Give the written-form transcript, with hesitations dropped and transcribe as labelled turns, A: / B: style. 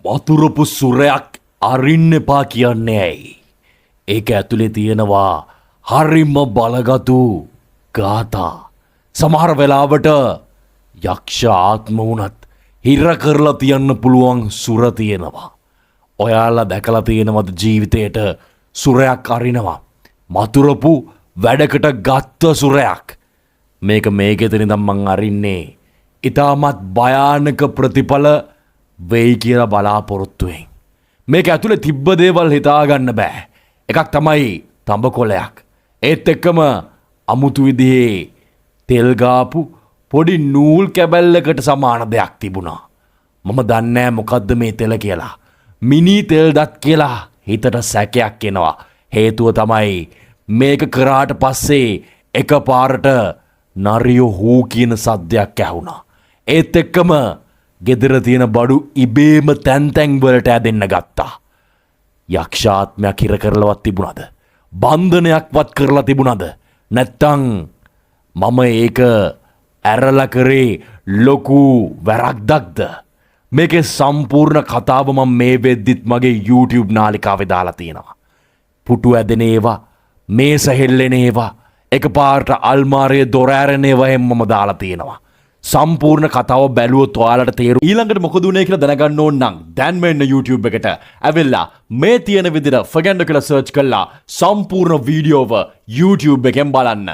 A: මතුරපු සුරයක් අරින්න එපා කියන්නේ ඇයි? ඒක ඇතුලේ තියෙනවා හරිම බලගතු ගාථා. සමහර වෙලාවට යක්ෂ ආත්ම වුණත් හිර කරලා තියන්න පුළුවන් සුර තියෙනවා. ඔයාලා දැකලා තියෙනවද ජීවිතේට සුරයක් අරිනවා? මතුරපු වැඩකට ගත්ත සුරයක්. මේක මේ ගෙදර ඉඳන් මං අරින්නේ. ඉතාමත් භයානක ප්‍රතිඵල වෙයි කියලා බලාපොරොත්තුවෙන්. මේක ඇතුලේ තිබ්බ දේවල් හිතා ගන්න බෑ. එකක් තමයි තඹ කොලයක්. ඒත් එක්කම අමුතු විදිහේ තෙල් ගාපු පොඩි නූල් කැබැල්ලකට සමාන දෙයක් තිබුණා. මම දන්නේ නෑ මොකද්ද මේ තෙල කියලා. මිනි තෙල් දත් කියලා හිතට සැකයක් එනවා. හේතුව තමයි මේක කරාට පස්සේ එකපාරට නරියෝ හූ කියන සද්දයක් ඇහුණා. ඒත් එක්කම ගෙදර තියෙන බඩු ඉබේම තැන් තැන් වලට ඇදෙන්න ගත්තා. යක්ෂාත්මයක් හිර කරලවත් තිබුණාද? බන්ධනයක්වත් කරලා තිබුණාද? නැත්තං මම ඒක ඇරලා කරේ ලොකු වැරද්දක්ද? මේකේ සම්පූර්ණ කතාව මම මේ වෙද්දිත් මගේ YouTube නාලිකාවේ දාලා තියෙනවා. පුටු ඇදෙන ඒවා, මේස හෙල්ලෙන ඒවා, එකපාරට අල්මාරියේ දොර ඇරෙන ඒවා එහෙම මම දාලා තියෙනවා. සම්පූර්ණ කතාව බැලුවොත් ඔයාලට තේරුම්. ඊළඟට මොකද උනේ කියලා දැනගන්න ඕන නම් දැන්ම එන්න YouTube එකට. ඇවිල්ලා මේ තියෙන විදිහට ෆගැන්ඩෝ කියලා සර්ච් කරලා සම්පූර්ණ වීඩියෝව YouTube එකෙන් බලන්න.